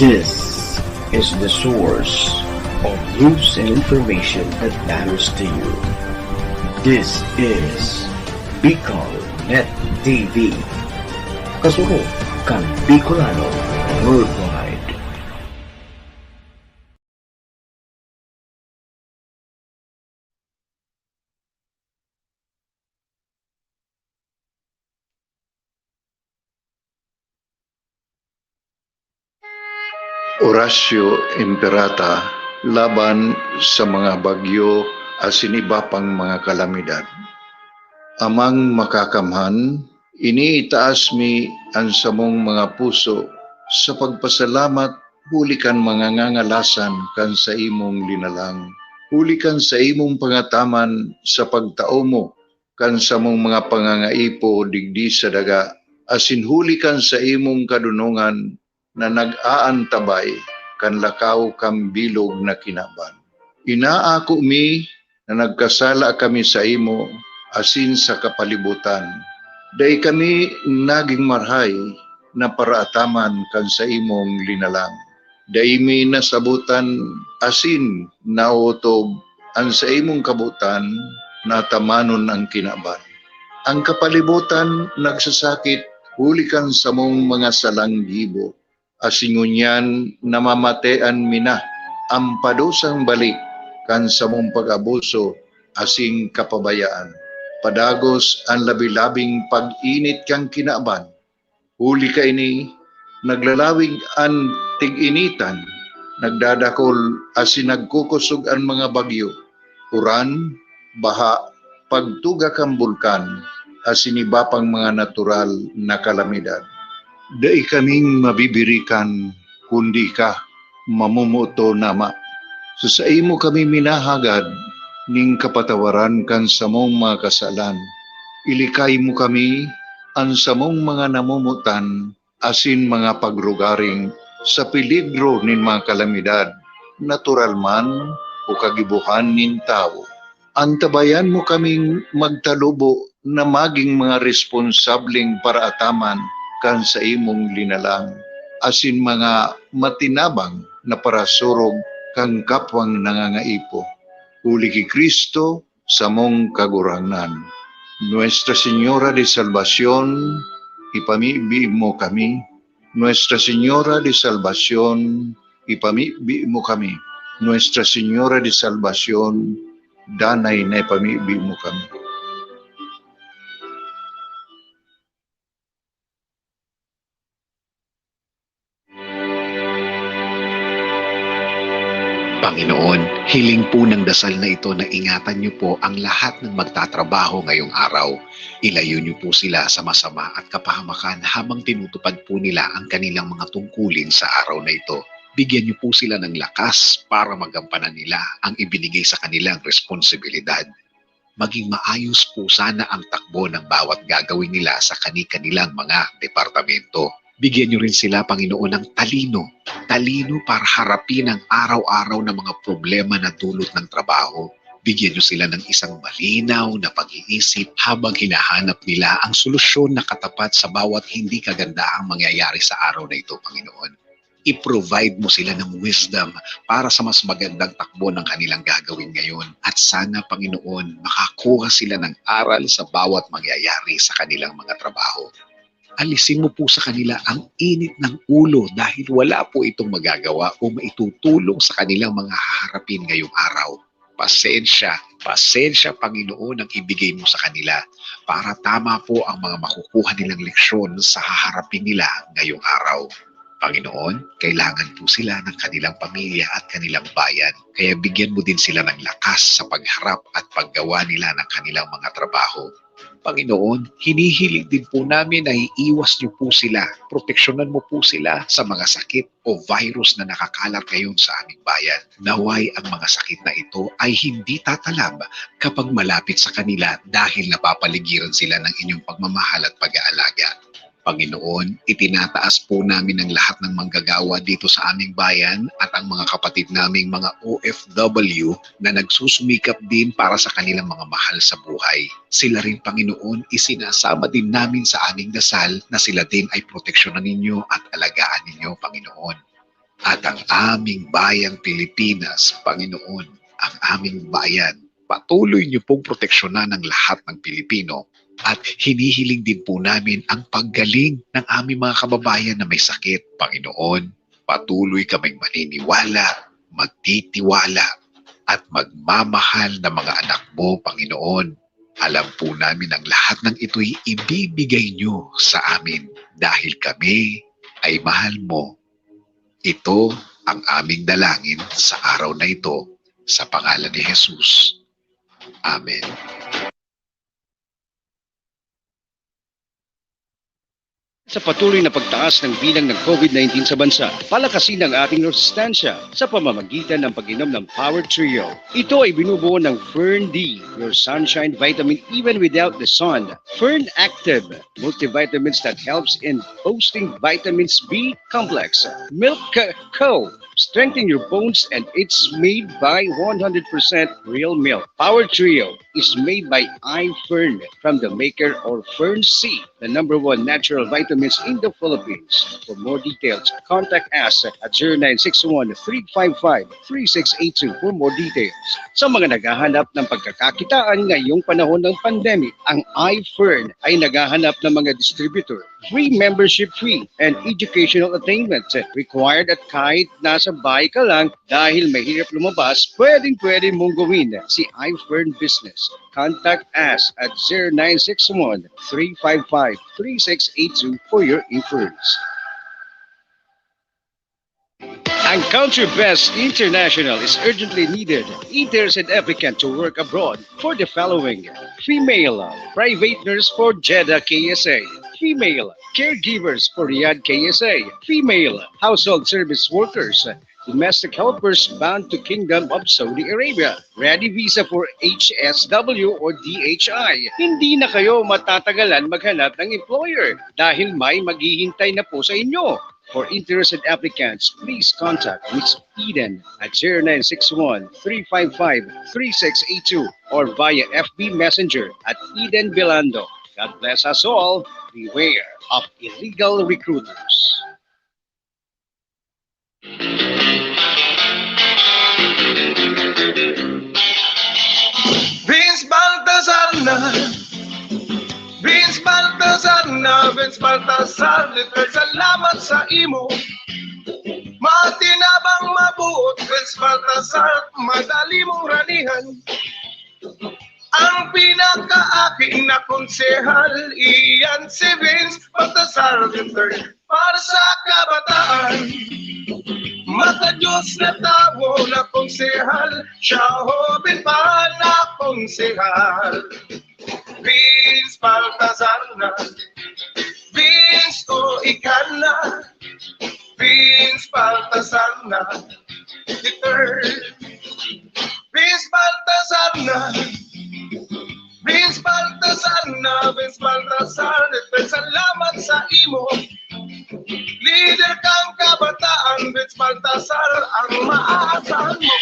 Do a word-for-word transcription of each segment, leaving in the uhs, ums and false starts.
This is the source of news and information that matters to you. This is Bicol Net T V. Kasurog kan Bicolano Worldwide. Orasyo Imperata laban sa mga bagyo asin iba pang mga kalamidad. Amang Makakamhan, iniitaas mi an samong mga puso sa pagpasalamat huli kan mga ngangalasan kan saimong linalang, huli kan saimong pangataman sa pagtao mo kan samong mga pangangaipo digdi sa daga, asin huli kan saimong kadonongan na nag-aantabay kan lakaw kan bilog na kinaban. Inaako mi na nagkasala kami saimo asin sa kapalibutan. Dai kami nagin marahay na paraataman kan saimong linalang. Dai mi nasabotan asin naotob an saimong kabotan na atamanon an kinaban. An kapalibotan nagsasakit huli kan samong mga salang gibo, asin ngunyan namamatean mi na an padusang balik kan samong pag-abuso asin kapabayaan. Padagos an labi-labing pag-init kan kinaban. Huli kaini, naglalawig an tig-initan, nagdadakol asin nagkukosog an mga bagyo, uran, baha, pagtuga kan bulkan, asin iba pang mga natural na kalamidad. Dai kaming mabibirikan, kundi ika, mamomoton, Ama. Sa saimo kami minahagad nin kapatawaran kan samong mga kasalan. Ilikay mo kami, an samong mga namomotan, asin mga pagrugaring sa peligro nin mga kalamidad, natural man o kagibohan nin tawo. Antabayan mo kaming magtalubo na magin mga responsableng paraataman kan saimong linalang, asin mga matinabang na parasurog kan kapwang nangangaipo. Huli ki Cristo, samong Kagurangnan. Nuestra Señora de Salvacion, ipamibi mo kami. Nuestra Señora de Salvacion, ipamibi mo kami. Nuestra Señora de Salvacion, danay na ipamibi mo kami. Panginoon, hiling po ng dasal na ito na ingatan niyo po ang lahat ng magtatrabaho ngayong araw. Ilayo niyo po sila sa masama at kapahamakan habang tinutupad po nila ang kanilang mga tungkulin sa araw na ito. Bigyan niyo po sila ng lakas para magampanan nila ang ibinigay sa kanilang responsibilidad. Maging maayos po sana ang takbo ng bawat gagawin nila sa kani-kanilang mga departamento. Bigyan niyo rin sila, Panginoon, ng talino. Talino para harapin ang araw-araw na mga problema na dulot ng trabaho. Bigyan niyo sila ng isang malinaw na pag-iisip habang hinahanap nila ang solusyon na katapat sa bawat hindi kagandahang mangyayari sa araw na ito, Panginoon. I-provide mo sila ng wisdom para sa mas magandang takbo ng kanilang gagawin ngayon. At sana, Panginoon, makakuha sila ng aral sa bawat mangyayari sa kanilang mga trabaho. Alisin mo po sa kanila ang init ng ulo dahil wala po itong magagawa o maitutulong sa kanilang mga haharapin ngayong araw. Pasensya, pasensya, Panginoon, ang ibigay mo sa kanila para tama po ang mga makukuha nilang leksyon sa haharapin nila ngayong araw. Panginoon, kailangan po sila ng kanilang pamilya at kanilang bayan. Kaya bigyan mo din sila ng lakas sa pagharap at paggawa nila ng kanilang mga trabaho. Panginoon, hinihiling din po namin na iiwas niyo po sila, proteksyonan mo po sila sa mga sakit o virus na nakakalat ngayon sa aming bayan. Naway ang mga sakit na ito ay hindi tatalab kapag malapit sa kanila dahil napapaligiran sila ng inyong pagmamahal at pag-aalaga. Panginoon, itinataas po namin ang lahat ng manggagawa dito sa aming bayan at ang mga kapatid naming mga O F W na nagsusumikap din para sa kanilang mga mahal sa buhay. Sila rin, Panginoon, isinasama din namin sa aming dasal na sila din ay proteksyonan ninyo at alagaan ninyo, Panginoon. At ang aming bayang Pilipinas, Panginoon, ang aming bayan, patuloy niyo pong proteksyonan ang lahat ng Pilipino. At hinihiling din po namin ang paggaling ng aming mga kababayan na may sakit, Panginoon. Patuloy kaming maniniwala, magtitiwala, at magmamahal na mga anak mo, Panginoon. Alam po namin ang lahat ng ito'y ibibigay niyo sa amin dahil kami ay mahal mo. Ito ang aming dalangin sa araw na ito, sa pangalan ni Jesus. Amen. Sa patuloy na pagtaas ng bilang ng COVID nineteen sa bansa, palakasin ang ating resistensya sa pamamagitan ng pag-inom ng Power Trio. Ito ay binubuo ng Fern D, your sunshine vitamin even without the sun. Fern Active, multivitamins that helps in boosting vitamins B complex. Milk Co, strengthen your bones, and it's made by one hundred percent real milk. Power Trio is made by iFern from the maker or Fern C, the number one natural vitamins in the Philippines. For more details, contact us at zero nine six one, three five five, three six eight two for more details. Sa mga naghahanap ng pagkakakitaan ngayong panahon ng pandemic, ang iFern ay naghahanap ng mga distributor. Free membership fee and educational attainment required at kahit nasa bahay ka lang dahil mahirap lumabas, pwedeng-pwede mong gawin si iFern Business. Contact us at zero nine six one, three five five, three six eight two for your inquiries. Ang Country Best International is urgently needed. Interested applicant to work abroad for the following: female, private nurse for Jeddah K S A; female, caregivers for Riyadh K S A; female, household service workers, domestic helpers bound to Kingdom of Saudi Arabia; ready visa for H S W or D H I. Hindi na kayo matatagalan maghanap ng employer dahil may maghihintay na po sa inyo. For interested applicants, please contact Miss Eden at zero nine six one, three five five, three six eight two or via F B Messenger at Eden Belando. God bless us all. Beware of illegal recruiters. Vince Baltazar na. Vince Baltazar na, Vince Baltazar, literal salamat sa imo. Matinabang mabuot, Vince Baltazar, madali mong ranihan. Ang pinakaaki na konsehal, iyan si Vince Baltazar the third. Para sa kabataan, maka-Diyos na tawo na konsehal, siya hoben pa na konsehal. Vince Baltazar na, Vince o ika na, Vince Baltazar na, the third. Vince Baltazar na, Vince Baltazar na, Vince Baltazar, salamat sa imo. Lider kang kabataan, Vince Baltazar, ang maaasahan mo.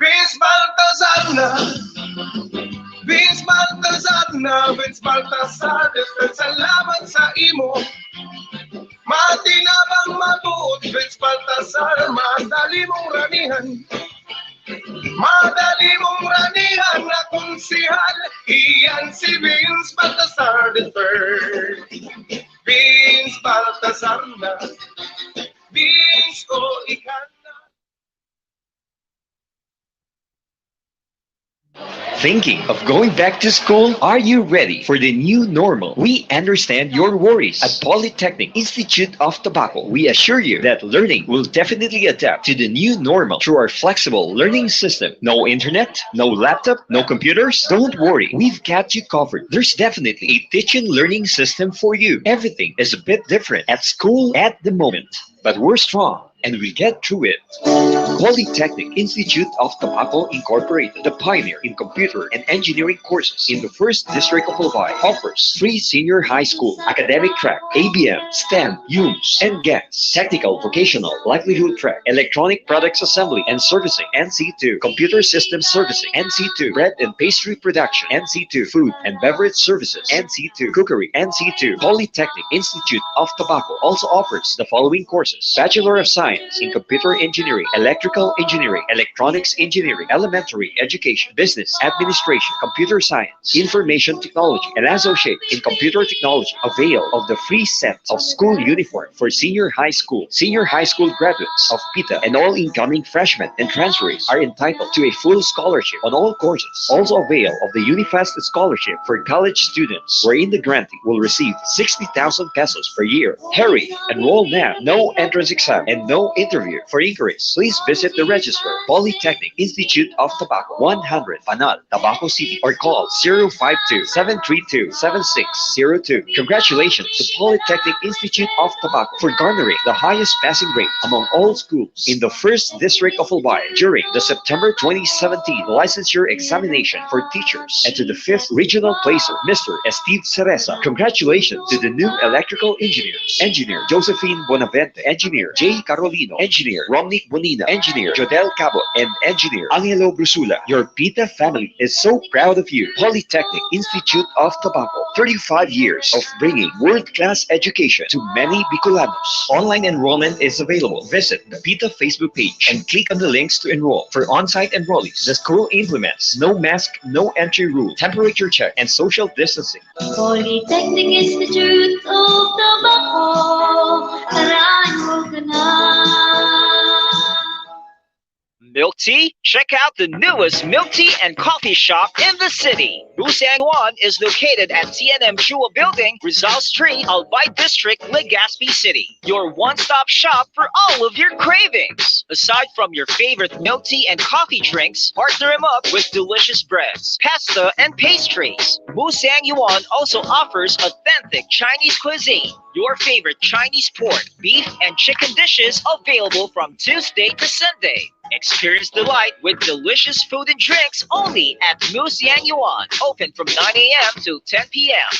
Vince Baltazar na, Vince Baltazar na, Vince Baltazar, salamat sa imo. Matinabang mabuot, Vince Baltazar, madali mong ranihan. Madali mong ranihan na konsehal, iyan si Vince Baltazar the third. Vince Baltazar na, Vince o ika na. Thinking of going back to school? Are you ready for the new normal? We understand your worries. At Polytechnic Institute of Tabaco, we assure you that learning will definitely adapt to the new normal through our flexible learning system. No internet, no laptop, no computers? Don't worry, we've got you covered. There's definitely a teaching learning system for you. Everything is a bit different at school at the moment, but we're strong and we'll get through it. Polytechnic Institute of Tabaco Incorporated, the pioneer in computer and engineering courses in the first district of Albay, offers free senior high school academic track, A B M, STEM, UMS, and GECS, technical vocational livelihood track, electronic products assembly and servicing, N C two, computer system servicing, N C two, bread and pastry production, N C two, food and beverage services, N C two, cookery, N C two. Polytechnic Institute of Tabaco also offers the following courses: Bachelor of Science in Computer Engineering, Electrical Engineering, Electronics Engineering, Elementary Education, Business Administration, Computer Science, Information Technology, and Associate in Computer Technology. Avail of the free set of school uniform for senior high school, senior high school graduates of PITA, and all incoming freshmen and transferees are entitled to a full scholarship on all courses. Also avail of the Unifest Scholarship for college students, wherein the grantee will receive sixty thousand pesos per year. Hurry! Enroll now. No entrance exam and no interview. For inquiries, please visit the registrar, Polytechnic Institute of Tobacco, one hundred Panal, Tabaco City, or call zero five two, seven three two, seven six zero two. Congratulations to Polytechnic Institute of Tobacco for garnering the highest passing rate among all schools in the first district of Albay during the September twenty seventeen licensure examination for teachers, and to the fifth regional placer, Mister Steve Cereza. Congratulations to the new electrical engineers, Engineer Josephine Bonavente, Engineer Jay Carolino, Engineer Romnick Bonina, Engineer Jodel Cabot, and Engineer Angelo Brusula. Your PITA family is so proud of you. Polytechnic Institute of Tobacco, thirty-five years of bringing world-class education to many Bicolanos. Online enrollment is available. Visit the PITA Facebook page and click on the links to enroll. For on-site enrollees, the school implements no mask, no entry rule, temperature check, and social distancing. Polytechnic Institute of Tobacco, karaan mo ka na. Milk tea? Check out the newest milk tea and coffee shop in the city. Musang One is located at T N M Chua Building, Rizal Street, Albay District, Legazpi City. Your one-stop shop for all of your cravings. Aside from your favorite milk tea and coffee drinks, partner 'em up with delicious breads, pasta, and pastries. Musang Yuan also offers authentic Chinese cuisine. Your favorite Chinese pork, beef, and chicken dishes available from Tuesday to Sunday. Experience delight with delicious food and drinks only at Musang Yuan. Open from nine a m to ten p m.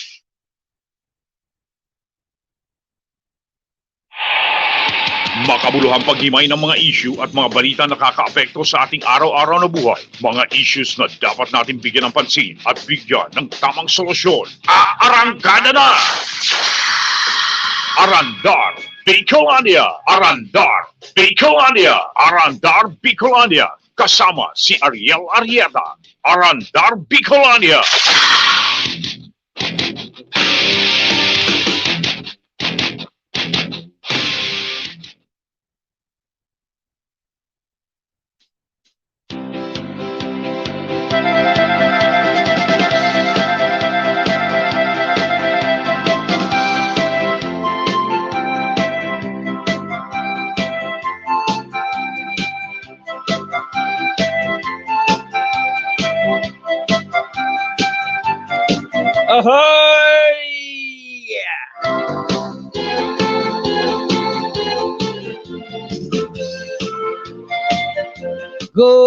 Makabuluhang paghimay ng mga isyu at mga balita na nakakaapekto sa ating araw-araw na buhay. Mga issues na dapat natin bigyan ng pansin at bigyan ng tamang solusyon. Aarangkada na! Arandar Bicolandia! Arandar Bicolandia! Arandar Bicolandia! Kasama si Ariel Arrieta. Arandar Bicolandia! Ahoy! Yeah! Good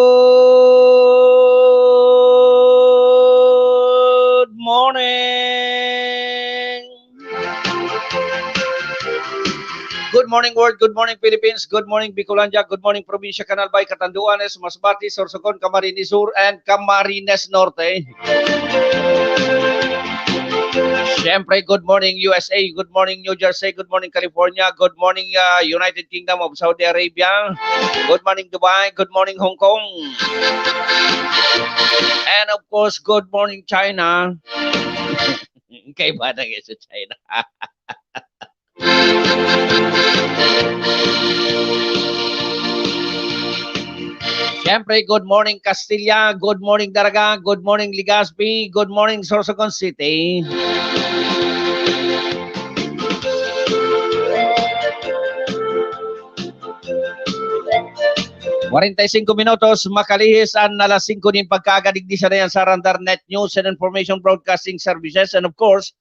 morning! Good morning, world. Good morning, Philippines. Good morning, Bicolandia. Good morning, Probinsya kan Albay, Catanduanes, Masbate, Sorsogon, Camarines Sur, and Camarines Norte. Siyempre, good morning, U S A. Good morning, New Jersey. Good morning, California. Good morning, ah, United Kingdom of Saudi Arabia. Good morning, Dubai. Good morning, Hong Kong. And of course, good morning, China. Kaiba na nga sa China. Siyempre, good morning, Castilla. Good morning, Daraga. Good morning, Legazpi. Good morning, Sorsogon City. Kwarenta y singko minutos, makalihis an alas singko nin pagkaaga, digdi sa dayan sa Arandar Net News and Information Broadcasting Services, and of course,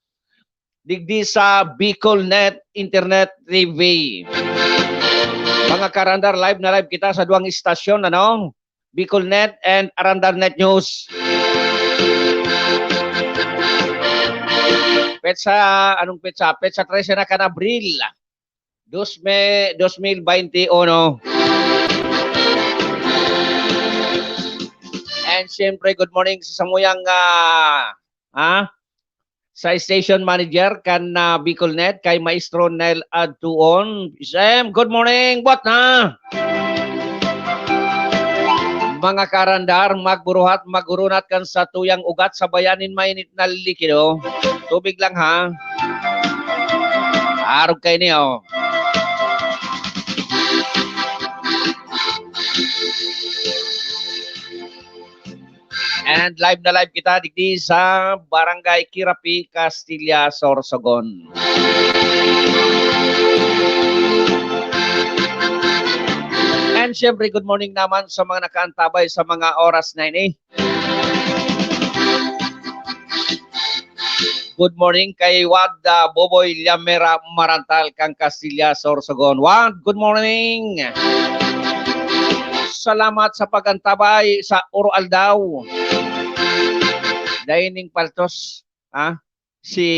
digdi sa Bicol Net Internet T V. Mga karandar, live na live kita sa duwang istasyon, ano? Bicol Net and Arandar Net News. Petsa, anong petsa? Petsa trese na kan Abril. Dos me-, dos mil baynte uno. And siyempre, good morning sa samuyang, ah, ah, sa station manager kan, ah, Bicol Net, kay Maestro Nel Adtuon. Shem, good morning, buhat na! Mga karandar, magburuhat, magurunat kan satuyang ugat sa bayan nin mainit na likido. Tubig lang, ha? Arog kayo niyo. And live na live kita digdi sa Barangay Kirapi, Castilla, Sorsogon. And syempre, good morning naman sa mga nakaantabay sa mga oras na ini. Good morning kay Wad, ah, Boboy Llamera Marantal kan Castilla, Sorsogon. Wad, good morning. Salamat sa pag-antabay sa Oro Aldaw. Dai ning paltos, ha? Si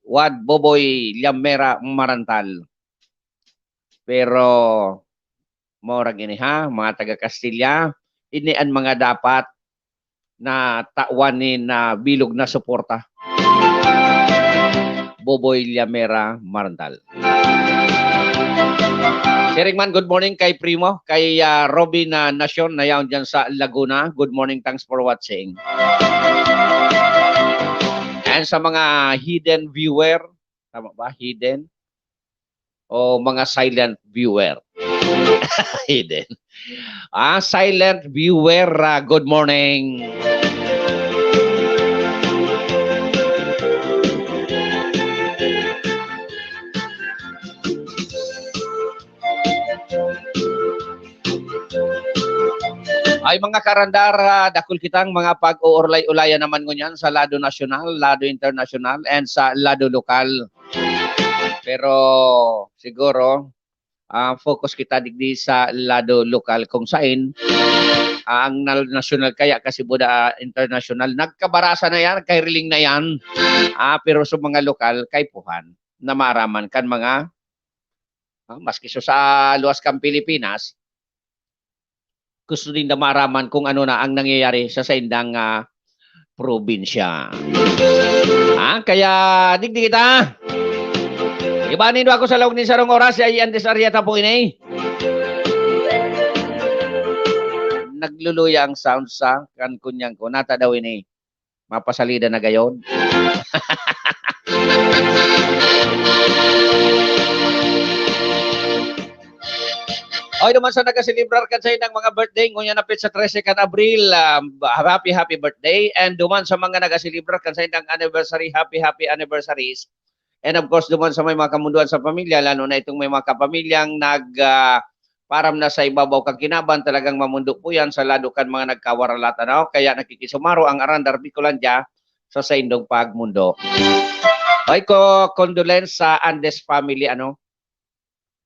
Wad Boboy Llamera Marantal. Pero, maurag ini ha, mga taga Castilla, ini an mga dapat na tawan nin bilog na suporta. Boboy Llamera Marantal. Siring man, good morning kay Primo, kay, ah, Robin, ah, Nacion, na yaon dyan sa Laguna. Good morning, thanks for watching. And sa mga hidden viewer, tama ba? Hidden? O mga silent viewer? Hidden. Ah, silent viewer, ah, good morning. Ay, mga karandar, ah, dakul kitang mga pag-uurlay-ulayan naman ngunyan sa lado nasyonal, lado internasyonal, and sa lado lokal. Pero siguro, ah, focus kita digdi sa lado lokal kung sain, ah, ang nal-, nasyonal kaya kasi buda, ah, internasyonal, nagkabarasa na yan, kay riling na yan. Ah, pero sa mga lokal, kaipuhan na maaraman kan mga, ah, maski so sa luwas kan Pilipinas, gusto ninda maaraman kung ano na ang nangyayari sa saindang, ah, probinsya. Ah, kaya digdi kita. Iba nindo ako sa laog nin sarong oras, si Ian Desarieta po ini. Nagluluya ang sound sa kan kunyang ko. Nata daw ini. Mapasalida na gayon. Oy, duman sa nagaselebrar kan saindang mga birthday, ngunyan na petsa trese kan Abril, um, happy, happy birthday. And duman sa mga nagaselebrar kan saindang anniversary, happy, happy anniversaries. And of course, duman sa may mga kamundoan sa pamilya, lalo na itong may mga kapamilyang nag, ah, param na sa ibabaw kan kinaban, talagang mamundo po yan sa lado kan mga nagkawaralatan, ano? Kaya nakikisumaro ang Arandar Bicolandia sa saindong pagmundo. Ay ko, condolence sa Andes family, ano?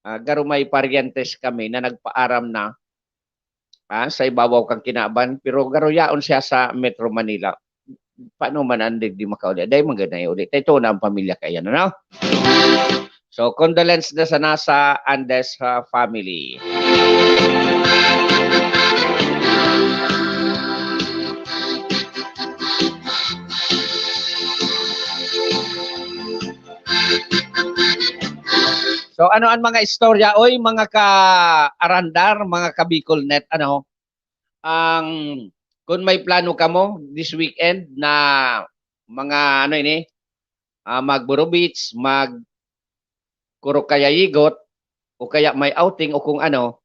Ah, garo may paryentes kami na nagpaaram na, ah, sa ibabaw kan kinaban, pero garo yaon siya sa Metro Manila. Paano man ang digdi makauli? Dai man gani uli. Ito na ang pamilya kaya, ano? So, condolence na sana sa Andes, ah, family. So, ano ang mga istorya, oy, mga ka-Arandar, mga ka-Bicol Net, ano? Ang, kung may plano kamo this weekend na mga, ano ini, ah, mag-Buro Beach, mag-Kuro kaya Yigot, o kaya may outing o kung ano,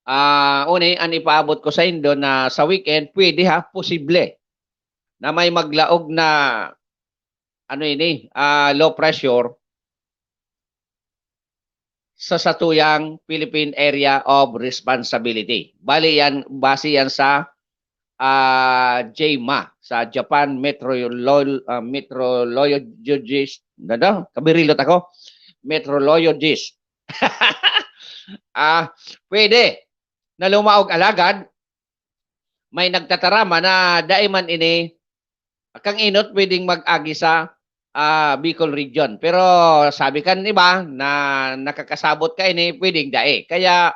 Ah, uni, an ipaabot ko saindo na sa weekend, pwede ha, posible na may maglaog na, ano ini, ah, low pressure sa satuyang Philippine Area of Responsibility. Bali yan, base yan sa, ah, JAMA, sa Japan Meteorolo-, ah, Meteorologist, ano daw? Kabirilot ako. Meteorologist. Ah, pwede na lumaog, alagad may nagtatarama na dai man ini, kang inot pwedeng mag-agi sa, ah, Bicol region. Pero sabi kan iba na nakakasabot kaini, pwedeng dai. Kaya,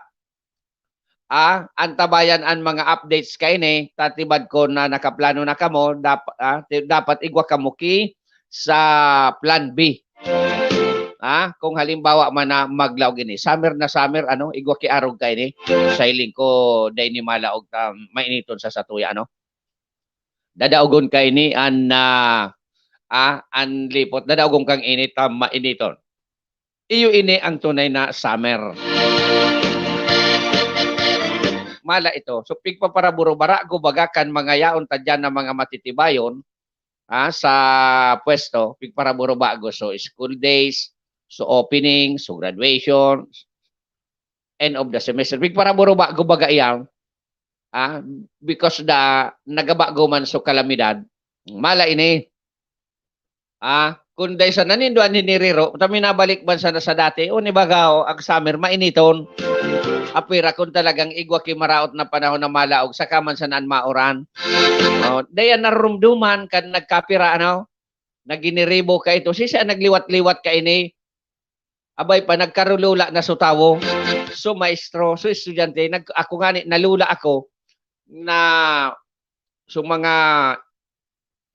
ah, antabayan an mga updates kaini, ta tibad ko na nakaplano na kamo, dap-, ah, ti-, dapat igwa kamo ki sa plan B. Ah, kung halimbawa man na maglaog ini, summer na summer, ano, igwa ki arog kaini. Sa hiling ko, dai ni malaog ta mainiton sa satuya, ano. Dadaogon kaini an, ah, ah, an lipot. Dadaogon kang init ta mainiton. Iyo ini ang tunay na summer. Mala ito. So, pigpaparaburubara ko baga kan mga yaon ta diyan na mga matitibayon, ah, sa pwesto, pigparaburubara ko. So, school days, so opening, so graduation, end of the semester. Pigparaburubara ko baga iyan, ah, because the nagabago man so kalamidad. Mala ini, ah, kung dai sana nindo an hiniriro, ta minabalik man sana sa dati, o ni baga, o, ag summer, mainiton. Apira kung talagang igwa ki maraot na panahon na malaog, saka man sana an mauran. O, dai an narumduman kan nagkapira, ano, naginiribo ka ito. Sisay an nagliwat-liwat kaini? Abay pa, nagkarulula na so tawo, so maestro, so estudyante. Nag-, ako ngani, nalula ako na so mga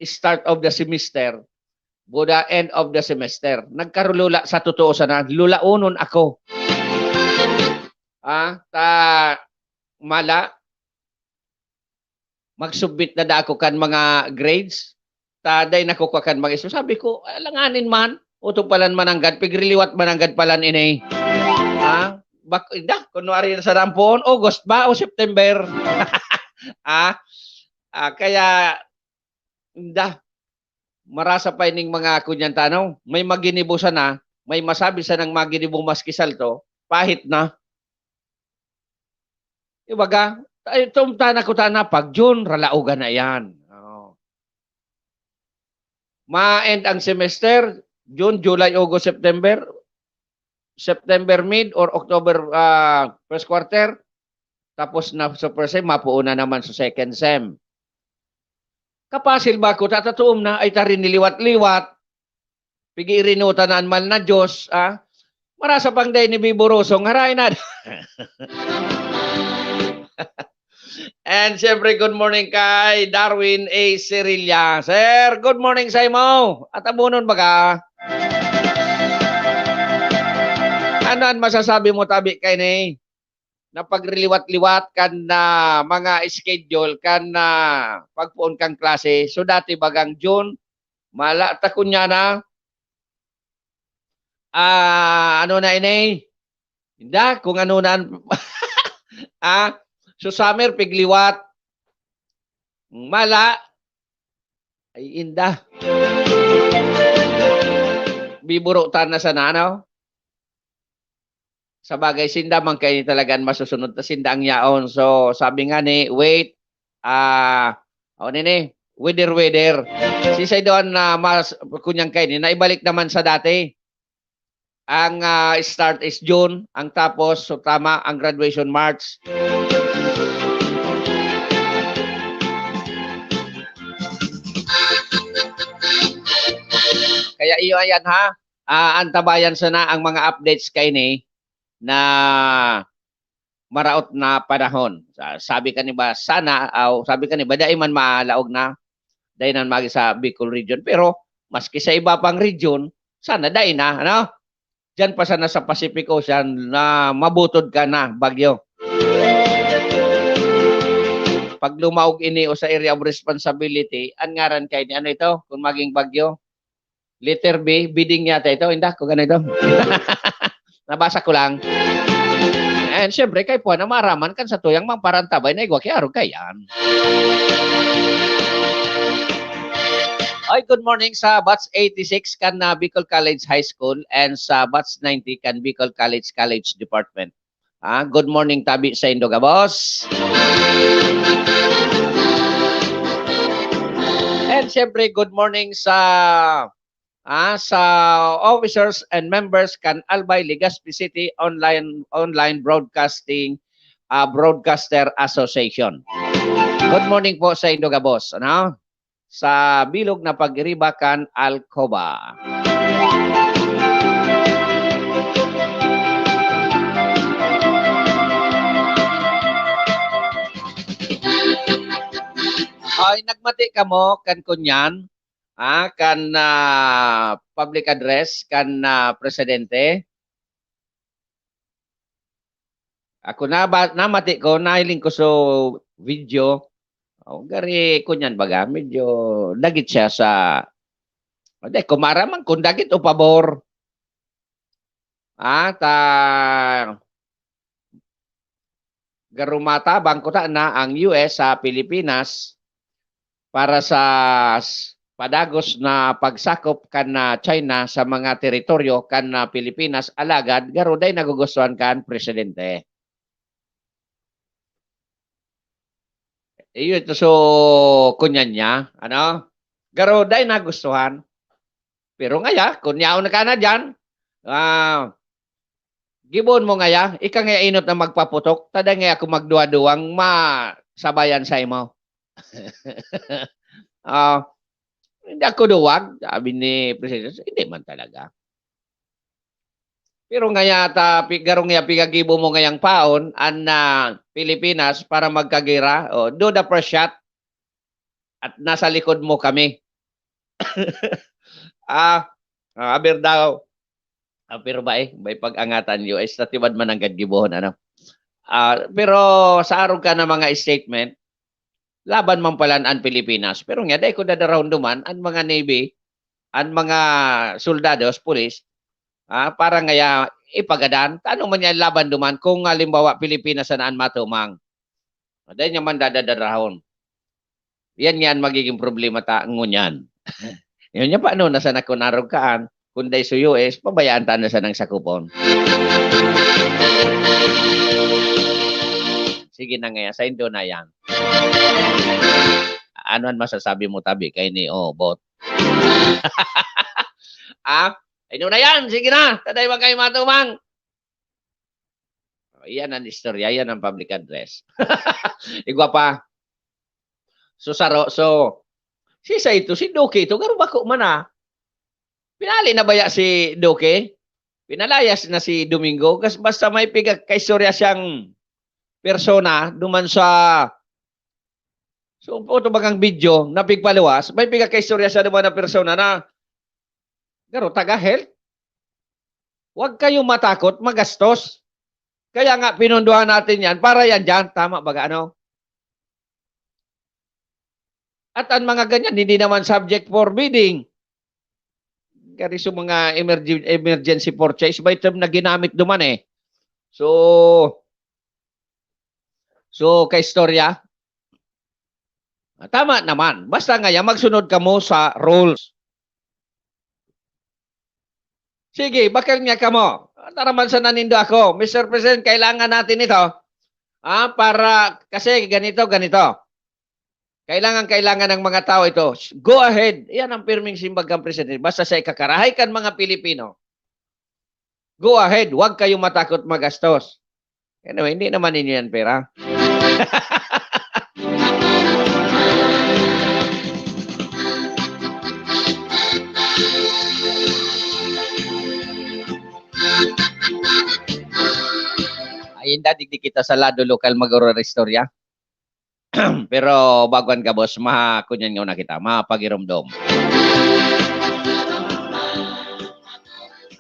start of the semester, buda end of the semester, nagkarulula sa totoo sana, lulaonon ako. Ah, ta, mala, mag-submit na da ako kan mga grades, ta dai nakukua kan mga estu-, sabi ko, "Alanganin man, utog palan mananggad, pigriliwat mananggad palan ini." Ah, bak-, inda, kunwari na sa dampon, August ba o September? Ah, ah, kaya, inda, marasa pa ining mga kunyan tano, may maginibo sana, may masabi sanang maginibo maski salto, pahit na. Ibaga, ay, tumtana ko tana, pag June, ralaogan na yan. Oo. Ma-end ang semester, June, July, August, September, September mid or October, ah, first quarter, tapos na sa first sem, mapuon na naman sa second sem. Kapasil ba ko, tatatuom na, ay ta rin niliwat-liwat, pig-iirinutan na an mahal na Diyos, ah? Marasa pang dai ni Bibo Rosong, haray na. And siyempre, good morning kay Darwin A. Cerilla. Sir, good morning sa imo. At abunon baga. Ano an masasabi mo tabi kaini? Na pagriliwat-liwat kan, ah, mga schedule kan, ah, pagpoon kan klase. So, dati bagang June, mala ta kunya na, ah, ano na ini? Inda, kung ano na an-, ah, so summer, pigliwat. Mala, ay inda. Biburutan na sana, ano? Sabagay, sinda man kayo talaga an masusunod, ta sinda ang yaon. So, sabi nga ni, wait, ah, ano nini? Weather, weather. Sisay doon na mas, kunyang kayo, naibalik naman sa dati. Ang, ah, start is June, ang tapos, so tama, ang graduation March. Kaya iyo ayan ha, ah, antabayan sana ang mga updates kaini na maraot na panahon. Sa-, sabi kan iba, sana, aw, sabi kan iba, dai man malaog na, dai na magi sa Bicol region. Pero maski sa iba pang region, sana dai na, ano? Diyan pa sana sa Pacific Ocean na mabutod ka na, bagyo. Pag lumaog ini o sa area of responsibility, an ngaran kay ni ano ito, kung maging bagyo? Letter B, biding yata ito. Inda, kung ano ito. Nabasa ko lang. And syempre, kaipuhan na maaraman kan satuyang mga parantabay na igwa ki arog kaiyan. Ay, good morning sa batch eighty-six kan, ah, Bicol College High School and sa batch ninety kan Bicol College College Department. Ah, good morning tabi saindo gabos. And syempre, good morning sa, ah, sa officers and members kan Albay, Legazpi City Online, Online Broadcasting, ah, Broadcaster Association. Good morning po saindo gabos, ano? Sa bilog na pagiriba kan Alcoba. Ay, nagmati kamo kan kunyan, ah, kan, ah, public address kan, ah, presidente? Ako naba-, namati ko, nahiling ko sa video. Oh, gari, kunyan baga, medyo dagit siya sa, hindi, kumaraman kung dagit o pabor. Ah, ta, garo matabang kuta na ang U S sa Pilipinas para sa s-, padagos na pagsakop kan, ah, China sa mga teritoryo kan, ah, Pilipinas, alagad garo dai nagugustuhan kan presidente. Iyo ito, so, kunyan niya, ano? Garo dai nagustuhan. Pero ngaya, kun yaon ka na diyan, ah, gibohon mo ngaya, ika ngaya inot na magpaputok, ta dai ngaya ako magduwa-duwang masabayan saimo. Ah, "Hindi ako duwag," sabi ni Presidente, "Hindi man talaga." Pero ngaya ta, pi-, garo ngaya pigagibo mo ngayang paon, an, ah, Pilipinas para magkagera, o, do the first shot. At nasa likod mo kami. Ah, ah, aber daw. Ah, pero ba eh, may pag-angatan niyo, eh, sa tiwad man ang gibohon, ano? Ah, pero sa arog ka na mga statement, laban man pala an Pilipinas. Pero nga, dai ko dadarahon duman, an mga navy, an mga soldados, pulis, ah, para ngaya ipagadan. Tano man yan laban duman kung halimbawa Pilipinas na an matumang? Dai niya man dadadarahon. Yan nga an magiging problema ta ngunyan. Yun niya pa, ano, nasa nakunarog kaan, kung dai suyo is, pabayaan ta na sanang sakupon. Sige na nga, saindo na yan. Ano an masasabi mo, tabi, kay ni Obot? Ah? Saindo na yan, sige na. Ta dai man kayo matumang. Oh, iyan an istorya, iyan an public address. Igwa pa. So, saro, so, si sa ito, si Duque ito, garo bako man, ah. Pinali na baya si Duque? Pinalayas na si Domingo? Kas-, basta may pigkaistorya siyang persona, duman sa, so, ito bagang video na pigpaluwas, may pigkaistorya siya duman na persona na garo taga health. Huwag kayo matakot magastos. Kaya nga, pinondohan natin yan para yan dyan. Tama ba, ano? At ang mga ganyan, hindi naman subject for bidding. Gari sa mga emergen-, emergency purchase, may term na ginamit duman eh. So, so, kaistorya, ah, tama naman. Basta ngaya, magsunod kamo sa rules. Sige, bakal niya kamo. Taraman sa nanindo ako. "Mister President, kailangan natin ito. Ah, para, kasi ganito, ganito. Kailangan, kailangan ng mga tao ito." Go ahead. Yan ang pirming simbag kang presidente. Basta sa ikakarahay kan mga Pilipino, go ahead. Huwag kayong matakot magastos. Anyway, hindi naman ninyo yan pera. Ay, hindi, digdi kita sa lado lokal mag-orar istorya. Pero bago an gabos, makunyan nguna kita, mapagiromdom.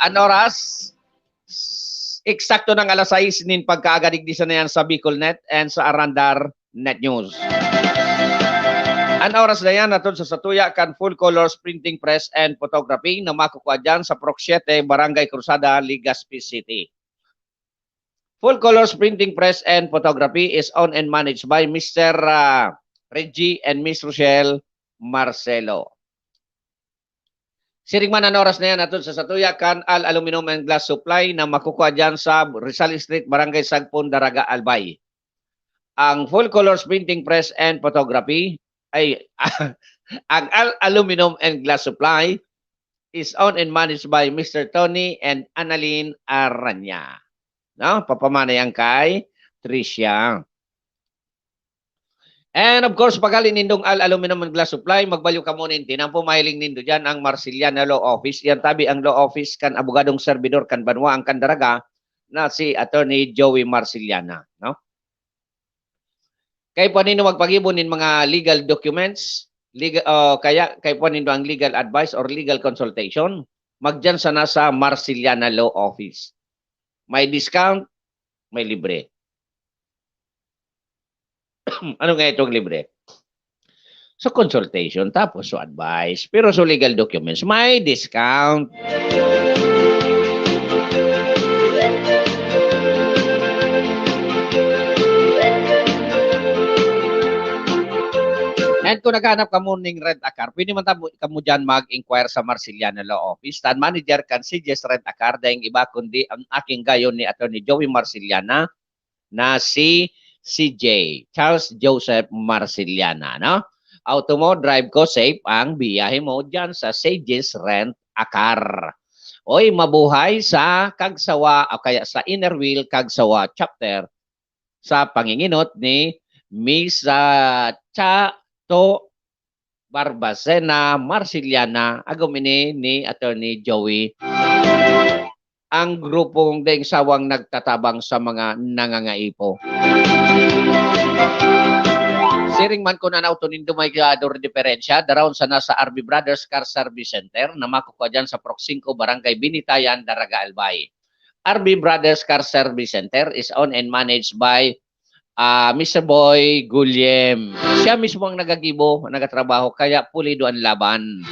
An oras, eksakto nang alas sais nin pagkaaga digdi sa Nayan sa Bicol Net and sa Arandar Net News. An oras na yan, hatod sa satuya kan Full Colors Printing Press and Photography na makukua dyan sa Purok Siete, Barangay Cruzada, Legazpi City. Full Colors Printing Press and Photography is owned and managed by Mister, ah, Reggie and Miss Rochelle Marcelo. Siring man an oras na yan, atod sa satuya kan Al Aluminum and Glass Supply na makukuha dyan sa Rizal Street, Barangay Sagpon, Daraga, Albay. Ang Full Colors Printing Press and Photography ay ang Al Aluminum and Glass Supply is owned and managed by Mister Tony and Annalyn Aranya. No? Papamana yan kay Tricia. And of course, paghali nindong Al Aluminum and Glass Supply, magbalyo kamo nin tinampo, mahiling nindo dyan ang Marceliana Law Office. Yan tabi ang law office kan abogadong servidor kan banwa ang Candaraga na si Attorney Joey Marceliana, no? Kay po nindo magpagibo nin mga legal documents, legal, o kaya kay po nindo ang legal advice or legal consultation, magdiyan sana sa Marceliana Law Office. May discount, may libre. Ano nga itong libre? So, consultation, tapos so advice. Pero so legal documents, may discount. And kung naghahanap kamo ning rent a car, pwede man tamo, kamo dyan mag-inquire sa Marceliana Law Office. Tan manager kan C J's Rent a Car, daing iba kundi ang aking gayon ni Attorney Joey Marceliana na si C J, Charles Joseph Marceliana, no? Auto mo, drive ko, safe ang biyahe mo dyan sa C J's Rent a Car. Oy, mabuhay sa Cagsawa o kaya sa Inner Wheel Cagsawa Chapter sa panginginot ni Miss, ah, Chato Barbacena Marceliana, agom ini ni Attorney Joey. Ang grupong daing sawang nagtatabang sa mga nangangaipo. Siring man kun an auto nindo may, ah, dor diferensya, daraon sana sa R B Brothers Car Service Center na makukuha dyan sa Purok singko, Barangay Binitayan, Daraga, Albay. R B Brothers Car Service Center is owned and managed by, ah, Mister Boy Gulyem. Siya mismo ang nagagibo, nagatrabaho, kaya pulido an laban.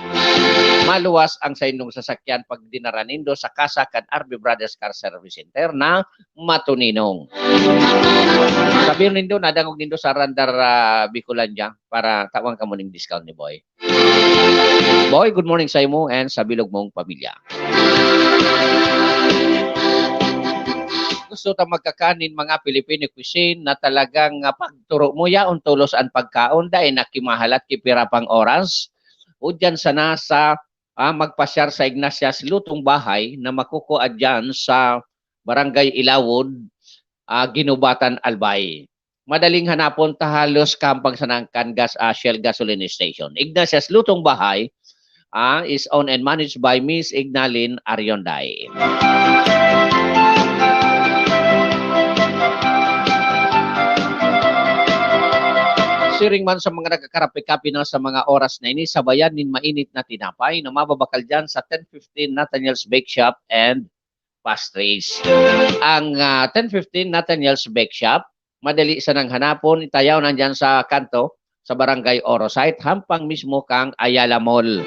Maluwas ang saindong sasakyan pag dinara nindo sa kasa kan R B Brothers Car Service Center na matuninong. Sabihin nindo, nadangog nindo sa Randar, ah, Bicolandia para tawan kamo ning discount ni Boy. Boy, good morning sa imo and sa bilog mong pamilya. Gusto ta magkakan nin mga Filipino cuisine na talagang, ah, pagturo mo, yaon tolos an pagkaon, dai na ki mahal at ki pira pang oras. O diyan sana sa, ah, magpasyar sa Ignatius Lutong Bahay na makukuha diyan sa Barangay Ilawod, ah, Guinobatan, Albay. Madaling hanapon ta halos kahampang sana kan gas, ah, Shell gasoline station. Ignatius Lutong Bahay, ah, is owned and managed by Miss Ignalin Arionday. Siring man sa mga nagkakarape-kape na sa mga oras na ini, sabayan nin mainit na tinapay na mababakal dyan sa ten fifteen Nathaniel's Bake Shop and Pastries. Ang, ah, ten fifteen Nathaniel's Bake Shop, madali sanang hanapon, itayaw nandiyan sa kanto, sa Barangay Oro Site, hampang mismo kang Ayala Mall.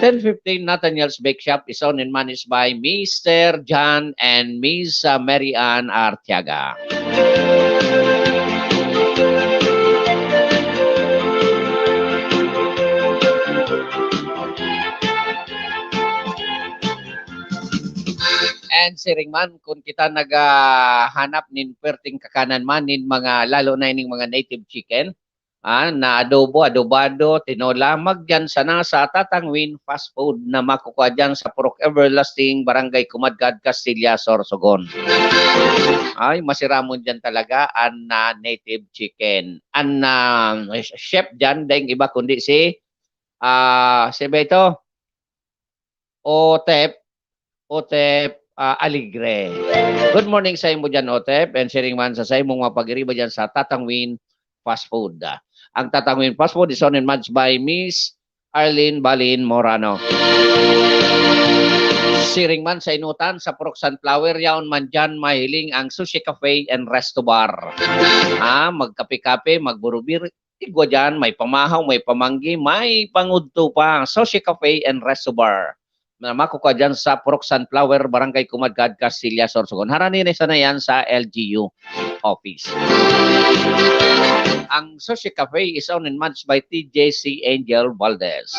Ten fifteen Nathaniel's Bake Shop is owned and managed by Mister John and Miss, ah, Mary Ann Arteaga. And siring man, kun kita naghahanap nin perting kakanan man nin mga, lalo na ining mga native chicken, ah, na adobo, adobado, tinola, magdiyan sana sa Tatang Win Fast Food na makukuha diyan sa Purok Everlasting, Barangay Kumadkad, Castilla, Sorsogon. Ay, masiramon diyan talaga an, ah, native chicken. An, ah, chef diyan, daing iba kundi si, ah, si Beto. Otep, Otep, ah, Alegre. Good morning sa imo diyan, Otep, and siring man sa, sa imong mga pag-iriba diyan sa Tatang Win Fast Food. Ang Tatang Win Fast Food is owned and managed by Miss Arlene Balin Morano. Siring man sa Inutan, sa Purok Sunflower, yaon man diyan mahiling ang Sushi Cafe and Resto Bar. Ah, magkape-kape, magburubir, igwa diyan, may pamahaw, may pamanggi, may pangudto pa. Sushi Cafe and Resto Bar. na makukua diyan sa Purok Sunflower, Barangay Kumadkad, Castilla, Sorsogon. Harani na sana yan sa L G U office. Ang Sushi Cafe is owned and managed by T J C Angel Valdez.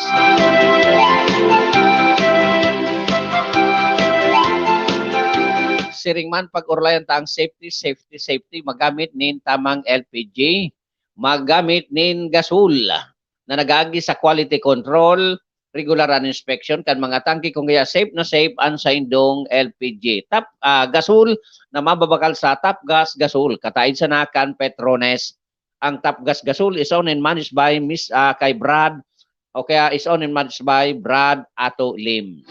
Siring man, pag-orlayan ta ang safety, safety, safety, magamit nin tamang L P G, magamit nin gasol na nag-aagi sa quality control, regular an inspection kan mga tangke, kung kaya safe na safe an saindong L P G. Tap, ah, gasol na mababakal sa Tap Gas Gasol, kataid sana kan Petrones. Ang Tap Gas Gasol is owned and managed by Miss, ah, kay Brad, o kaya is owned and managed by Brad Ato Lim.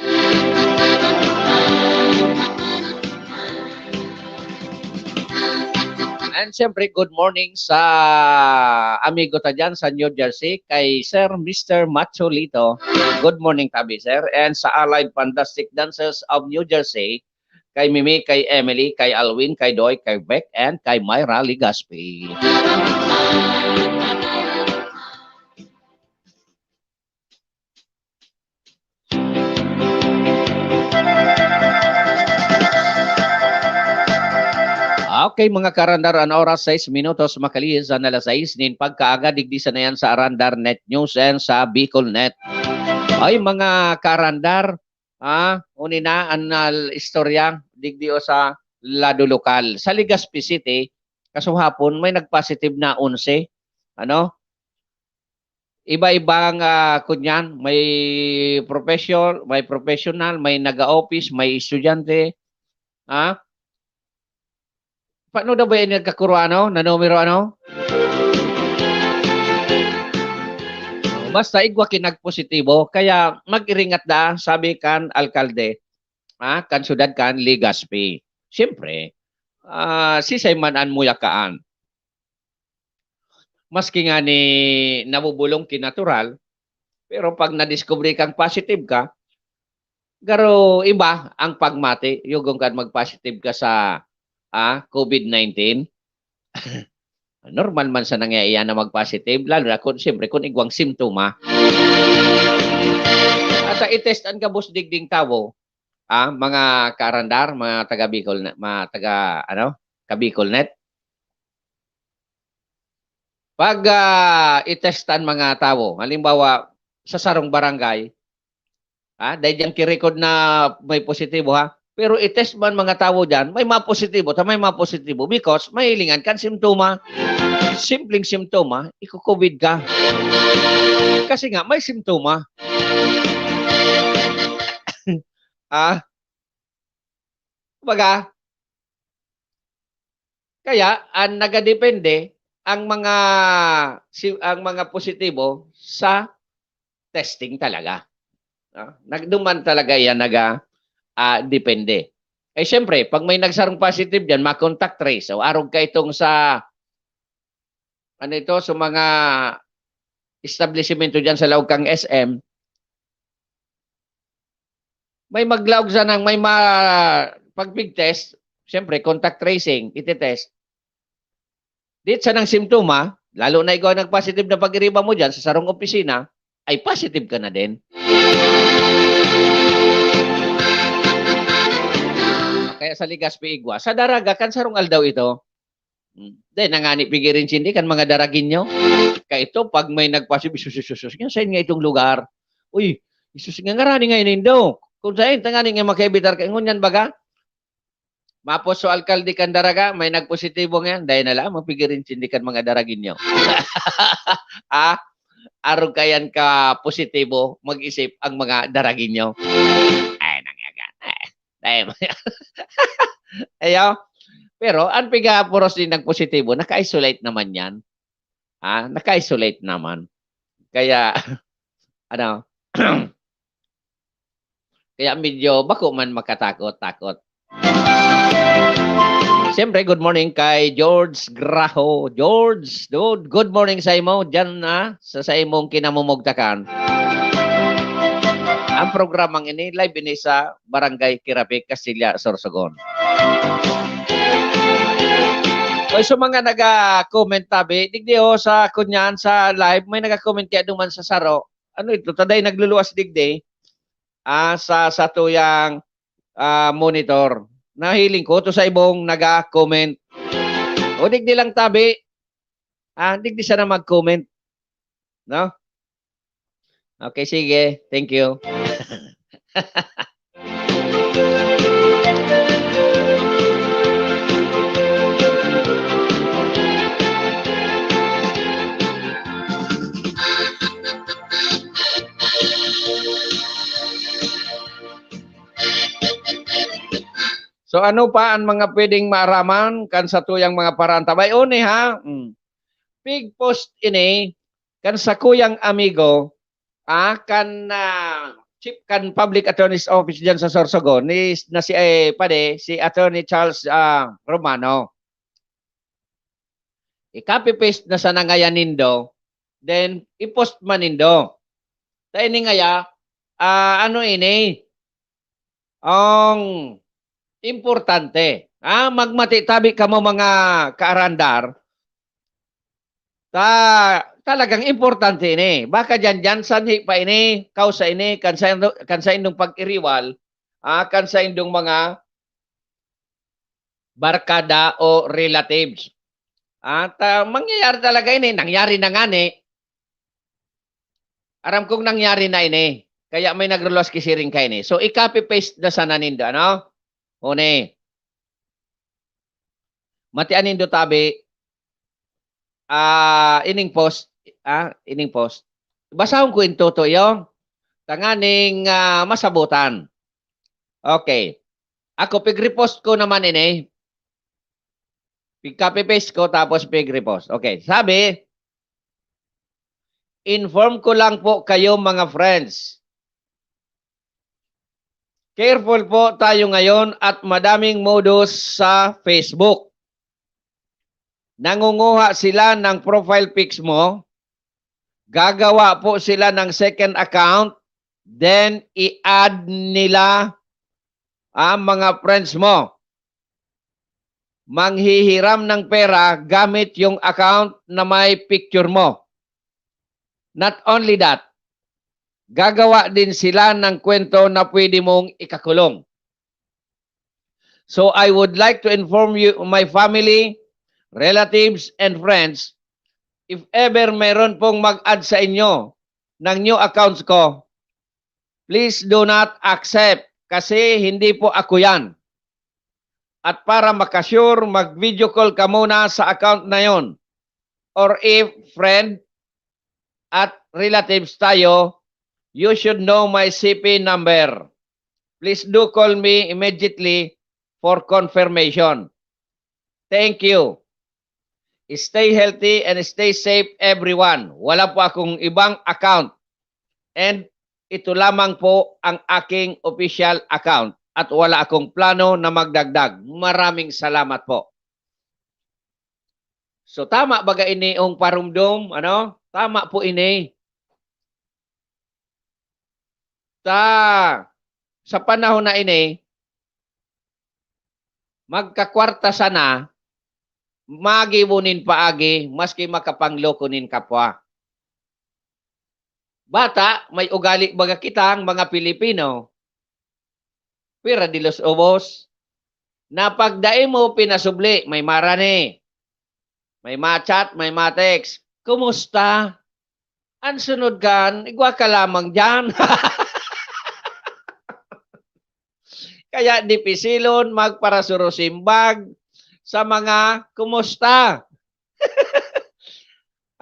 And siyempre, good morning sa amigo ta dyan sa New Jersey, kay Sir Mister Macho Lito. Good morning, tabi, sir. And sa Allied Fantastic Dancers of New Jersey, kay Mimi, kay Emily, kay Alwin, kay Doy, kay Beck, and kay Myra Legaspi. Okay, mga karandar, an oras, sais minutos makalihis an alas sais nin pagkaaga, digdi sana yan sa Arandar Net News and sa Bicol Net. Ay, mga karandar, ah, uni na an, ah, istorya digdi o sa lado lokal. Sa Legazpi City, kasuhapon, may nag-positive na onse. Ano? Iba-ibang, ah, kunyan, may profession, may professional, may naga-office, may estudyante, ha? Paano daw ba yan nagkakuro, ano? Na numero, ano? Basta igwa ki nagpositibo, kaya mag-iringat da, sabi kan alkalde, ha, kan syudad kan Legazpi. Siyempre, ah, sisay man an muyakaan. Maski nga ni nabubulong ki natural, pero pag nadiskubre kang positive ka, garo iba ang pagmati, yugon kan mag-positive ka sa, ah, COVID nineteen. Normal man sana nga iyan na mag-positive, lalo na kung, siyempre, kung igwang simptoma. At, ah, i-test an gabos digding tawo, ah, mga kaarandar, mga taga Bicol na, mga taga, ano, ka Bicol Net. Pag, ah, i-test an mga tawo, halimbawa, sa sarong barangay, ah, dai diyan ki-record na may positibo, ha? Pero i-test man mga tawo diyan, may mga positibo, ta may mga positibo because mahilingan kan simptoma. Simpleng simptoma, iko-COVID ka. Kasi nga, may simptoma. Ah? Kumbaga, kaya an nagadepende ang mga si-, ang mga positibo sa testing talaga. No? Nag-, duman talaga yan naga, ah, depende. Eh, siyempre, pag may nagsarong positive diyan, ma-contact trace. So, arog ka itong sa, ano ito, sa mga establisimento diyan sa laog kang S M, may maglaog sanang may ma-, pag pig-test, siyempre, contact tracing, iti-test. Dit sanang simptoma, lalo na ikaw nag-positive na pag-iriba mo diyan sa sarong opisina, ay positive ka na din. Kaya sa Legazpi igwa, sa Daraga, kan sarong aldaw ito, hmm, di, nangani pigirin sindi kan mga Daragueño. Kaito, pag may nagpasib, "Sus, sus, sus, sus, nga, saan nga itong lugar? Uy, sus, nga, ngarani nga inindo. Kung saan, tangani nga makaebitar ka." Ngunyan baga, mapos so alkalde kan Daraga, may nagpositibo ngayon. Dahil na lang, mapigirin sindi kan mga Daragueño. Ah, arog kayan ka positibo, mag-isip ang mga Daragueño. Ay, nangyagan. Ay, ay, ayaw. Pero, ang pigapuros din nagpositibo, naka-isolate naman yan. Ah, naka-isolate naman. Kaya, ano, kaya medyo bako man makatakot-takot. Siyempre, good morning kay George Graho. George, dude, good morning sa imo. Diyan na, sa, sa imong kinamumugtakan. Ang programang ini, live ini sa Barangay Kirapik, Castilla, Sorsogon. Oy, so mga naga-comment tabi, digdi, oh, sa kunyan, sa live, may naga-comment kaya duman sa saro. Ano ito? Taday nagluluwas digdi. ah, sa satuyang, ah, monitor. Nahiling ko to sa ibong naga-comment. O digdi lang tabi, ah, digdi sana mag-comment, no? Okay, sige. Thank you. So, ano pa ang mga pwedeng maaraman kan satuyang mga paraan? Tabay, oni, ha? Mm. Pig-post ini kan sakuyang amigo, ah, kan, ah, chief kan Public Attorney's Office diyan sa Sorsogon, ni, na si, eh, padi, si Attorney Charles, ah, Romano. I-copy-paste na sana ngaya nindo, then i-post man nindo. Ta ini ngaya, ah, ano ini? Ang importante, ah, magmati tabi kamo, mga kaarandar. Ta, talagang importante ini. Baka diyan-diyan, sanhi pa ini, kausa ini, kan sa, kan sa indong pag-iriwal, ah, kan sa indong mga barkada o relatives. At, ah, mangyayari talaga ini, nangyari na ngani. Aram kong nangyari na ini, kaya may nagluwas ki siring kaini. So, i-copy paste na sana nindo, ano? Oni. Matian nindo tabi, ah, ining post, ah, ining post. Basahon ko in toto iyo, tanganing, ah, masabotan. Okay. Ako, pig-repost ko naman ini. Pig-copy paste ko, tapos pig-repost. Okay. Sabi, "Inform ko lang po kayo, mga friends. Careful po tayo ngayon at madaming modus sa Facebook. Nangunguha sila ng profile pics mo, gagawa po sila ng second account, then i-add nila ang mga friends mo. Manghihiram ng pera gamit yung account na may picture mo. Not only that, gagawa din sila ng kwento na pwede mong ikakulong. So I would like to inform you, my family, relatives, and friends, if ever meron pong mag-add sa inyo ng new accounts ko, please do not accept kasi hindi po ako yan. At para makasure, mag-video call ka muna sa account na yon. Or if friend at relatives tayo, you should know my C P number. Please do call me immediately for confirmation. Thank you. Stay healthy and stay safe, everyone. Wala po akong ibang account. And ito lamang po ang aking official account. At wala akong plano na magdagdag. Maraming salamat po." So, tama baga ini, ong parumdom, ano? Tama po ini. Ta, sa panahon na ini, magkakwarta sana, magibo nin paagi, maski makapangloko nin kapwa. Bata, may ugali baga kitang mga Pilipino. Pira di los ubos. Na pag dai mo pinasubli, may marani, may ma-chat, may ma-text. "Kumusta?" An sunod kan, "Igwa ka lamang diyan." Kaya dipisilon magparasurusimbag sa mga kumusta.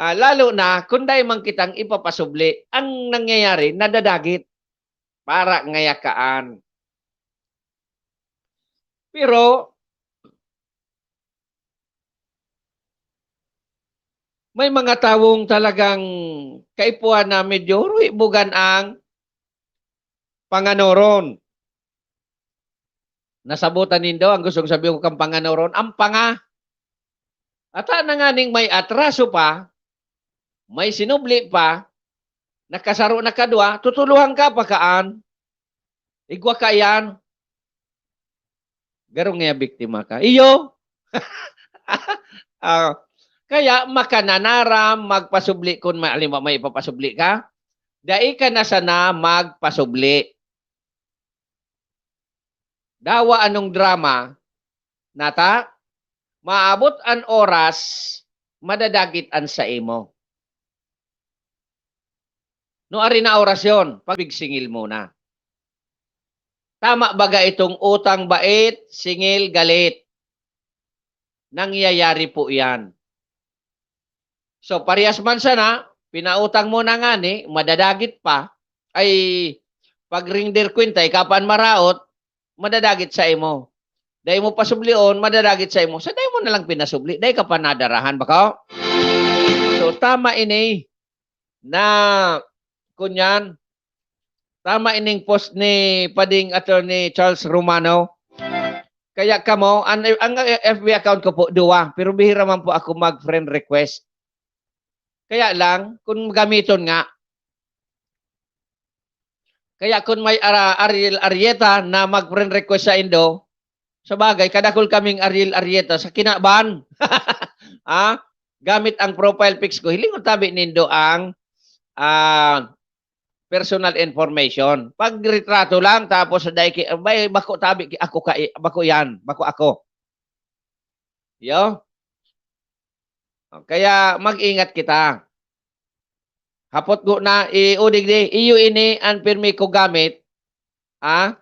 Ah, lalo na kung dai man kitang ipapasubli, ang nangyayari, nadadagit. Para ngaya kaan. Pero, may mga tawong talagang kaipuhan na medyo ruibugan ang panganoron. Nasabotan nindo ang gustong sabihin ko kan panganoron? Ang panga. Ata na nganing may atraso pa, may sinubli pa, nakasaro na kadwa, tutuluhan ka pa kaan. Igwa ka iyan. Garo ngaya biktima ka. Iyo. Ah, kaya makananaram magpasubli kun ma-, halimbawa, may ipapasubli ka. Dai ka na sana magpasubli. Dawa anong drama, nata? Maabot an oras, madadagit an saimo. No, ari na oras yon, pagbig singil muna. Tama baga itong utang bait, singil, galit? Nangyayari po yan. So, parehas man sana, pinautang mo na ngani, madadagit pa, ay pag rinder kwenta, ikaw pa an maraot, madadagit saimo. Dai mo pasublion, madadagit saimo. So, dai mo na lang pinasubli, dai ka pa nadarahan, bako? So, tama ini na, kunyan, tama ining post ni Pading Attorney Charles Romano. Kaya kamo, an, ang F B account ko po, duwa, pero bihira man po ako mag-friend request. Kaya lang, kung gamiton nga, kaya kun may, ah, Ariel Arieta na mag-friend request saindo, sa bagay, kadakul kaming Ariel Arieta sa kinaban. Ah, gamit ang profile pics ko. Hilingon tabi nindo ang, ah, personal information. Pag retrato lang, tapos dai ki-, bay, bako tabi ki-, ako ka-, bako yan, bako ako. Yo? Kaya mag-ingat kita. Hapot ko na, i-, o digdi, iyo ini an pirmi ko gamit, ah?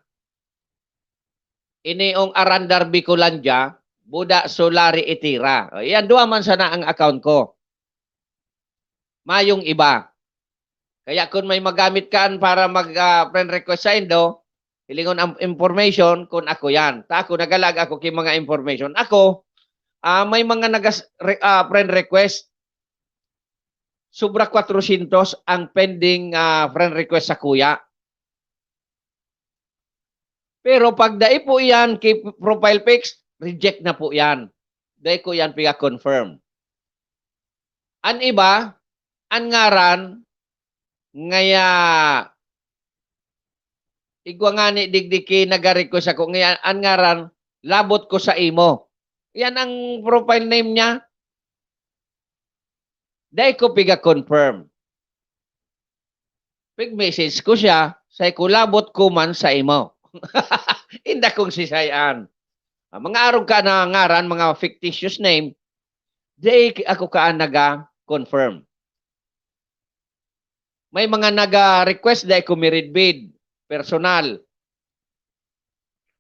Ini ang Arandar Bicolandia, Buda Solari Itira. O, yan, duwa man sana ang account ko. Mayong iba. Kaya kun may magamit kan para mag, ah, friend request saindo, hilingon ang information kun ako yan. Ta ako, nagalag ako ki mga information. Ako, ah, may mga nagas-, re-, ah, friend request. Sobra kwatrosyentos ang pending, ah, friend request sa kuya. Pero pag dai po iyan ki profile pics, reject na po yan. Dai ko yan piga-confirm. An iba, an ngaran, ngaya igwa ngani digdi ki naga-request ako, ngaya an ngaran, labot ko sa imo. Yan ang profile name niya. Dai ko piga-confirm. Pig-message ko siya, say ko, "Labot ko man sa imo." Inda kong sisayan. Ah, mga arog ka na ngaran, mga fictitious name, di ki-, ako kaan naga-confirm. May mga naga-request, dai ko miridbid, personal.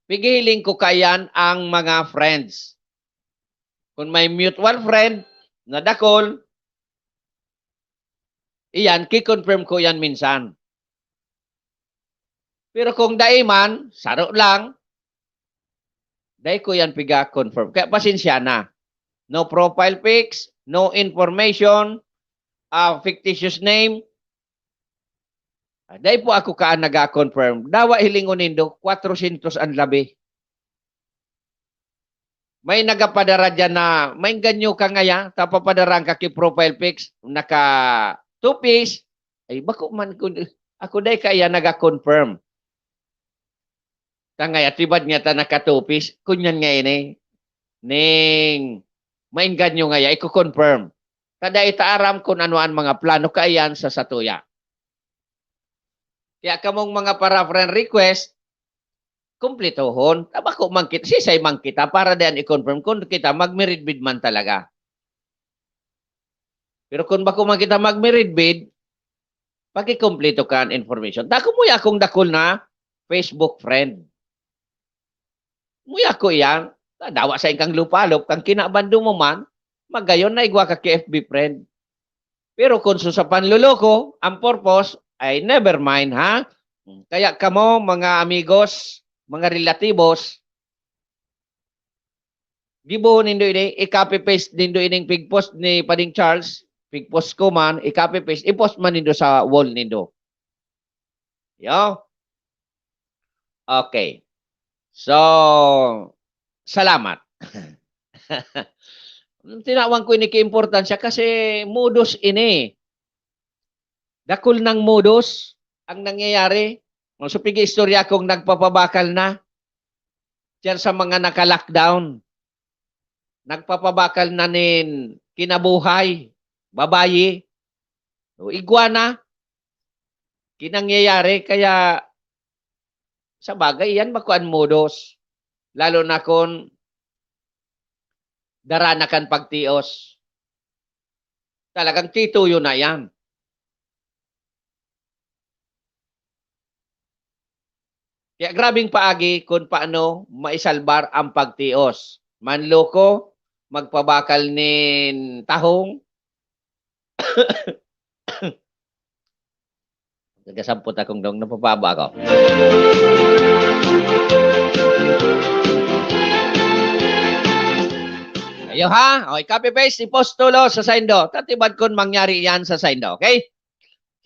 Pigihiling ko kaiyan ang mga friends. Kung may mutual friend na dakul, iyan, ki-confirm ko yan minsan. Pero kung dai man, saro lang, dai ko yan piga-confirm. Kaya pasensya na. No profile pics, no information, ah, fictitious name. Ah, dai po ako kaan naga-confirm. Dawa hilingon nindo, kwatrosyentos an labi. May nagapadara diyan na, "Maengganyo ka ngaya, ta papadaraan ka ki profile pics, naka two-piece." Ay, bako man kun, ako dai kaya naga-confirm. Ta ngaya, tibad niya ta naka two-piece, kunyan nga ini. Ning, maengganyo ngaya, iko-confirm. Ta dai ta aram kun ano an mga plano kaiyan sa satuya. Kaya kamong mga para friend request, kumpletohon. Ta bako man kita, sisay man kita para diyan i-confirm kung kita magmiridbid man talaga. Pero kung bako man kita magmiridbid, pakikumpleto ka an information. Ta kumuya akong dakul na Facebook friend. Muya ko iyan, dawa sa ingkang lupalop, kang kinaban dumuman, magayon na igwa ka ki F B friend. Pero kung so sa panloloko, ang purpose, ay never mind, ha? Kaya kamo, mga amigos, mga relatibos, gibohon nindo ini, i-copy paste nindo ining pigpost ni Pading Charles, pigpost ko man, i-copy paste, i-post man nindo sa wall nindo. Yo? Okay. So, salamat. Tinawan ko ini ki importansya kasi modus ini. Dakul nang modus ang nangyayari. So, pig-istorya kong nagpapabakal na diyan sa mga naka-lockdown. Nagpapabakal na nin kinabuhay, babayi. O, igwa na. Kinangyayari, kaya sa bagay, yan bako an modus. lalo na kun dara na kan pagtios. Talagang tituyo na yan. Kaya grabing paagi kun paano maisalbar ang pagtios. Manloko, magpabakal nin tahong. Nagasampot akong dong, napapaba ako. Ayo ha, o, i-copy paste, i-post tulo sa saindo. Tatibad kun mangyari yan sa saindo, okay?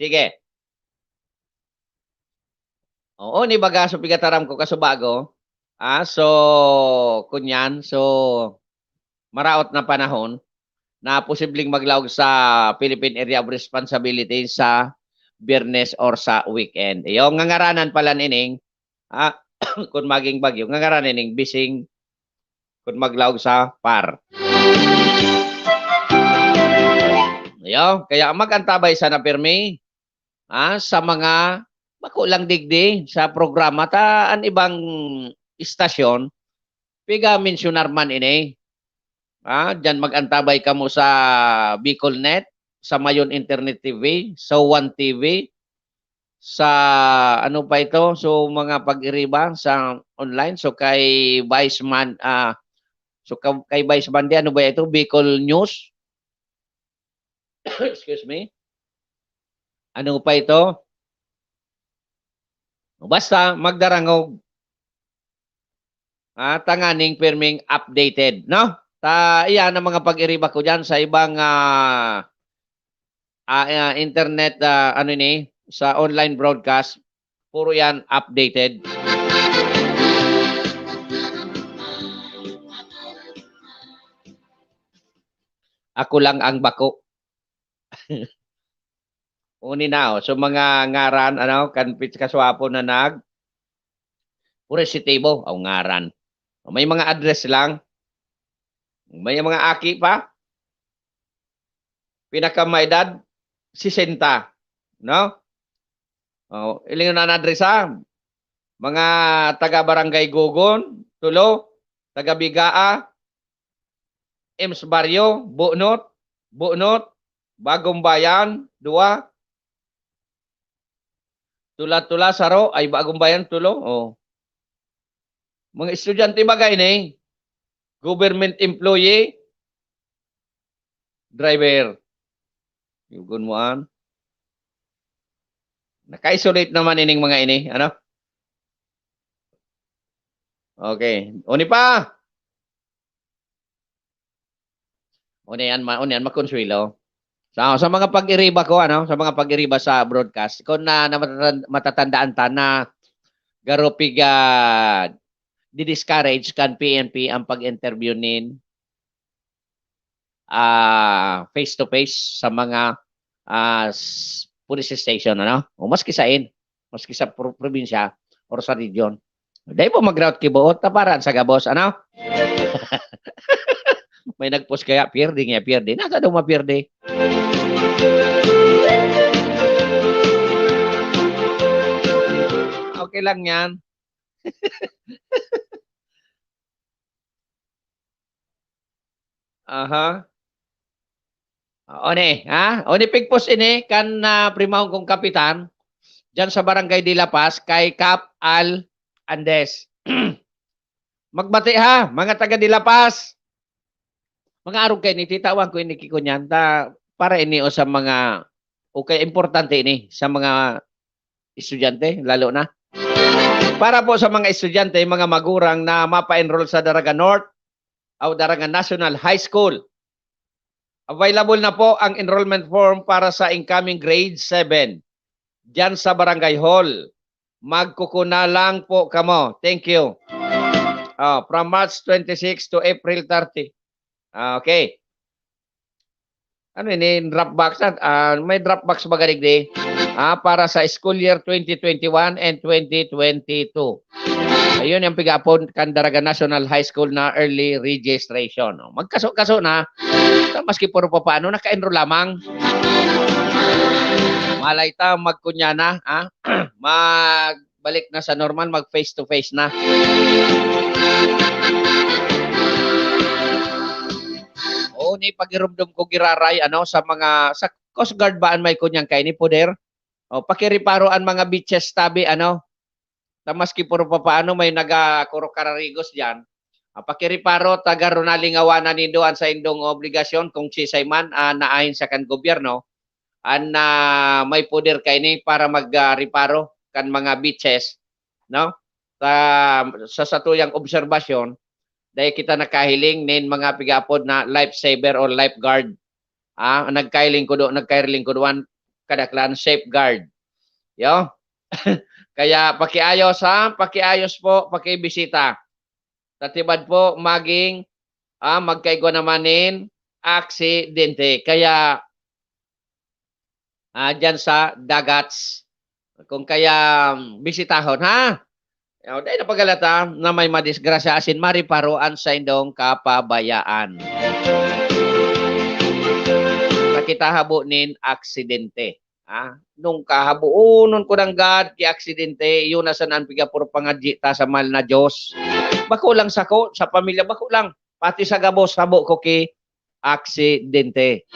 Sige. Oo, ni baga, so pigataram ko kasubago. Ah, so, kunyan, so, maraot na panahon na posibleng maglaog sa Philippine Area of Responsibility sa Biyernes or sa weekend. Yung ngangaranan pala nining, ah, kung maging bagyo, ngangaranan nining bising kung maglaog sa par. Ayo, kaya mag-antabay sana pirmi, ah, sa mga bako lang digdi sa programa ta an ibang istasyon, piga-mensionar man ini. Ah, diyan mag-antabay kamo sa Bicol Net, sa Mayon Internet T V, sa One T V, sa ano pa ito? So, mga pag-iriba sa online. So, kay Vice Man, ah, so, ka-, kay Vice Bande, ano ba ito? Bicol News? Excuse me? Ano pa ito? Basta, magdarangog. Ah, tanganing pirming updated, no? Ta, iyan ang mga pag-iriba ko dyan sa ibang, ah, ah, ah, internet, ah, ano ni, sa online broadcast. Puro yan updated. Ako lang ang bako. Uni na, oh. So, mga ngaran, ano, kan pit-, kaswapo na nag-, positibo, ang ngaran. May mga address lang. May mga aki pa. Pinakamaedad, sesenta. No? Oh, ilingon na address, ha? Mga taga Barangay Gogon, tulo. Taga Bigaa, Ems Barrio, Bunot, Bunot, Bagong Bayan, duwa. Tula-tula, saro, ay, Bagong Bayan, tulo. Oh. Mga estudyante ba kaini? Government employee? Driver? Yugon mo an. Naka-isolate naman ining mga ini, ano? Okay. Uni pa? Uni yan, ma-, uni yan, makonsuelo. Sa, sa mga pag-iriba ko, ano, sa mga pag-iriba sa broadcast, kung na, na matatan-, matatandaan ta na garo piga di-discourage kan P N P ang pag-interview nin, ah, face to face sa mga, ah, s-, police station, ano? O maski sain, maski sa pro-, probinsya or sa region. Dai po mag-route ki buot, taparan sa gabos, ano? May nag-post kaya, pierde niya, pierde. Nasa daw mapierde? Okay lang yan. Aha. Oni, ha? Oni pigpos ini kan, ah, primahon kong kapitan, diyan sa Barangay de La Paz, kay Kap Al Andes. Magbati ha, mga taga de La Paz. Mga arog kayo ni, titawan ko ini ki kunyan, ta, para ini o sa mga, o kaya importante ini sa mga estudyante, lalo na. Para po sa mga estudyante, mga magurang na mapa-enroll sa Daraga North o Daraga National High School, available na po ang enrollment form para sa incoming grade seven diyan sa Barangay Hall. Magkukuna lang po kamo. Thank you. Oh, from March twenty-six to April thirty. Ah, okay. Ano ini? Drop box na? Ah, may drop box ba garig di? Ah, para sa school year twenty twenty-one and twenty twenty-two. Ayun yung pigapon kan Daraga National High School na early registration. Oh, magkaso-kaso na. Ta, maski puro pa paano, naka-enroll lamang. Malay ta, magkunya na, ha? Mag balik na sa normal, mag face to face na. Oo, ni pagirumdom ko giraray, ano, sa mga, sa Coast Guard ba an may kunyang kaini, poder? O, pakireparo an mga beaches tabi, ano, ta maski puro papaano may naga-, kuro kararigos diyan. Ah, pakireparo, taga ron na lingawanan nindo an saindong obligasyon kung sisay man, ah, naahin sa kan gobyerno, an, ah, may poder kaini para mag, ah, reparo kan mga beaches, no? Sa, sa satuyang obserbasyon, dai kita nakahiling nin mga pigaapod na lifesaver o lifeguard. Ah, nagkahiling ko do, nagkahiling ko duwan, kadaklan, safeguard. Yo? Kaya pakiayos, ha? Pakiayos po, pakibisita. Tatibad po, maging, ah, magkaigwa naman nin aksidente. Kaya, ah, dyan sa Dagats, kung kaya, bisitahon, ha? O, dai na paghalata na may madisgrasya asin mariparo an saindong kapabayaan. Sa kita habo nin aksidente. Ah, nung kahabuonon ko nanggad ki aksidente, iyo na sana an pigapuro pangadyi ta sa mahal na Diyos. Bako lang sako, sa pamilya, bako lang. Pati sa gabos, habo ko ki aksidente.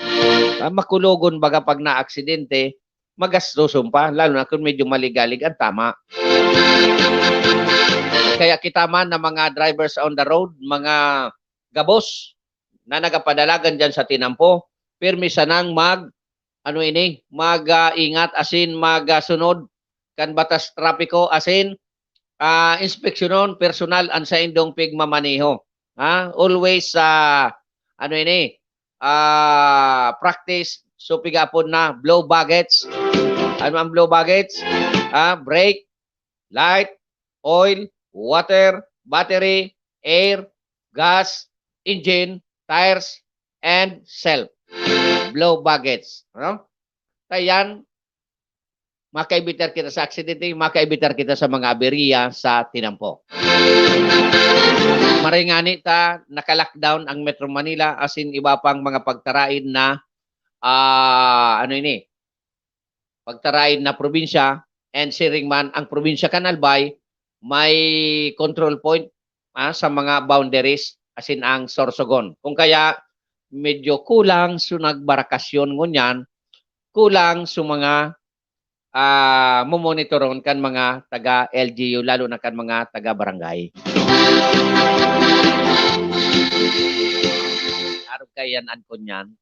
Ah, makulogon baga pag naaksidente, magastoson pa, lalo na kung medyo maligalig ang tama. Kaya kita man na mga drivers on the road, mga gabos na nagapadalagan dyan sa tinampo, pirmi sanang mag, ano ini, mag, ah, ingat asin mag, ah, sunod kan batas trapiko asin, ah, inspeksyonon personal an saindong pigmamaneho. Ha? Always, ah, ano ini, ah, practice. So, pigapon na, blow bagets. Ano ang blow bagets? Ah, brake, light, oil, water, battery, air, gas, engine, tires, and self. Blow bagets. No? Kaya yan, makaibiter kita sa aksidente, makaibiter kita sa mga aberya sa tinampo. Maray ngani ta, naka-lockdown ang Metro Manila, asin iba pang mga pagtaraid na, ah, ano ini, pagtaraid na probinsya, and siring man, ang probinsya kan Albay may control point, ah, sa mga boundaries, asin ang Sorsogon. Kung kaya, medyo kulang so nagbarakasyon ngunyan, kulang so mga, ah, momonitoron kan mga taga L G U, lalo na kan mga taga barangay. Arog kaiyan an kunyan.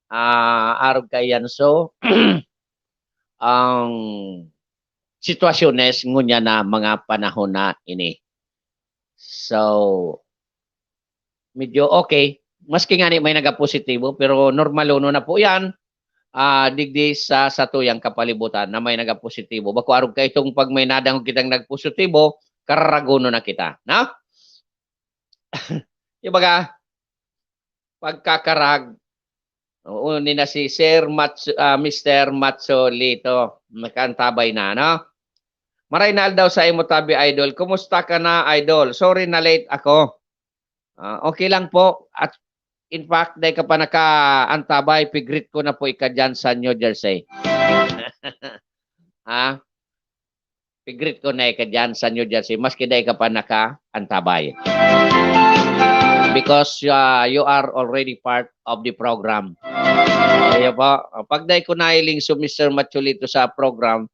Ah, arog kaiyan. So, ang sitwasyones ngunyan na mga panahon na ini. So, medyo okay. Maski ngani may nagapositibo, pero normalonon na po yan. Ah, digdi sa satuyang kapalibutan na may nagapositibo. Bako arog ka itong pag may nadangog kitang nagpositibo, kararagonon na kita, no? Yung baga, pagkakarag, oo, ni na si Sir Mats-, ah, Mister Matsolito, nakaantabay na, no? Maray na aldaw sa imo tabi, idol. Kumusta ka na, idol? Sorry na late ako. Ah, okay lang po. At in fact, dai ka pa nakaantabay, pigreet ko na po ika dyan sa New Jersey. Ha? Pigreet ko na ika dyan sa New Jersey, maski dai ka pa nakaantabay. Because, ah, you are already part of the program. Kaya po, pag dai ko nahiling si Mister Matsolito sa program,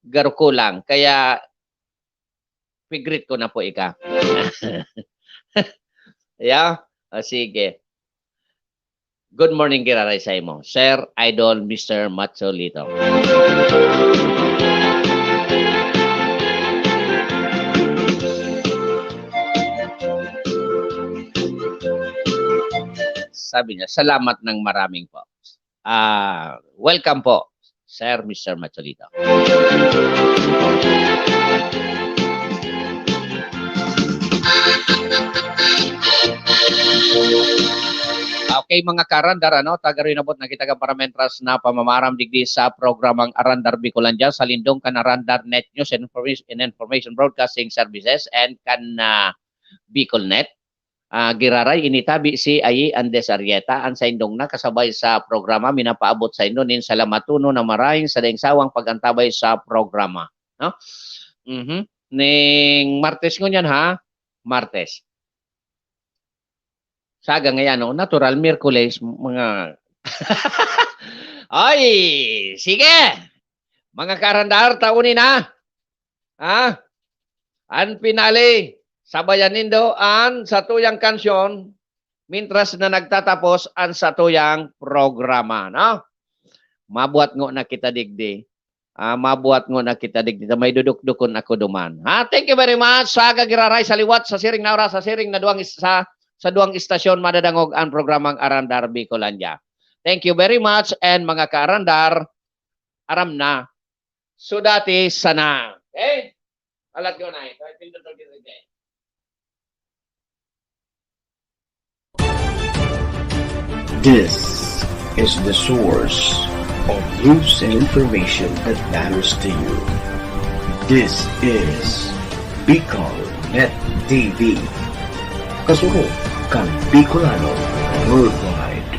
garo ko lang. Kaya, pigreet ko na po ika. Yeah? O, sige. Good morning, giraray sa imo, Sir Idol Mister Matsolito. Sabi niya, "Salamat ng maraming po." Ah, welcome po, Sir Mister Matsolito. Okay, mga karandar, ano, tagaroy na bot na kita kan paramentras na pamamaram digdi sa programang Arandar Bicolandia sa lindong kan Arandar Net News and Information, and Information Broadcasting Services and kan, ah, Bicol Net. Ah, giraray, ini tabi si Ayi Andes Arrieta, an saindong nakasabay sa programa. Minapaabot saindo nin salamatonon na marayong sa daing sawang pag-antabay sa programa, no? Mhm. Ning Martes ngunyan, ha? Martes. Saga ngayon, no? Natural, Miyerkules, mga Ay, sige! Mga kaarandar, tauni na. Ha? An finale, sabayan nindo an satuyang kansyon, mintras na nagtatapos an satuyang programa, no? Mabuhat ngona kita digdi. Ah, mabuhat ngona kita digdi ta may dudukdukon ako duman. Ha? Thank you very much. Sa gagiraray sa liwat, sa siring na oras, sa siring na duwang is-, sa, sa duwang istasyon, madadangog an programang Arandar Bicolandia. Thank you very much, and mga kaarandar, aram na. Sudati sana. Okay? Alat ko na ito. Ay, pindot ang ginagawa. This is the source of news and information that matters to you. This is Bicol Net T V. Kasurog kan Bicolano Worldwide.